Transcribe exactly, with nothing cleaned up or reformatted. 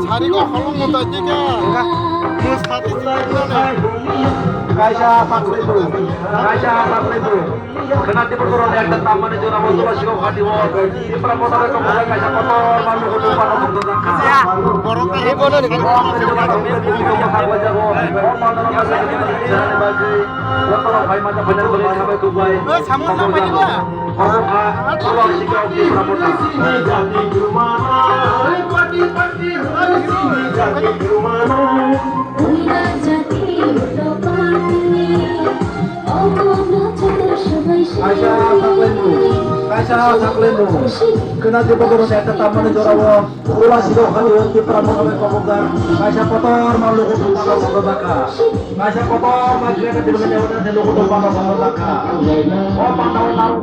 Sari ko holong mo tai tika. Mo sari tika na. Kaisa paklai tu. Kaisa paklai tu. Kena tipu turun ekta tamani jora mo tuba siko khati wo. Tipra kota ko kaisa kotor manu ko tuba ko. Borok ka. Borok ka. Samung samung. Kaisa saklaimo, kaisa saklaimo. Kena di bogoro neta tamani jorao. Ula sido khani hon Tipra mono bai kobokjak. Kaisa kotor ma lugu thumma no bodo baka. Kaisa kotor ma gre ka dibani hon lugu thumma no bodo baka. O panda o naro.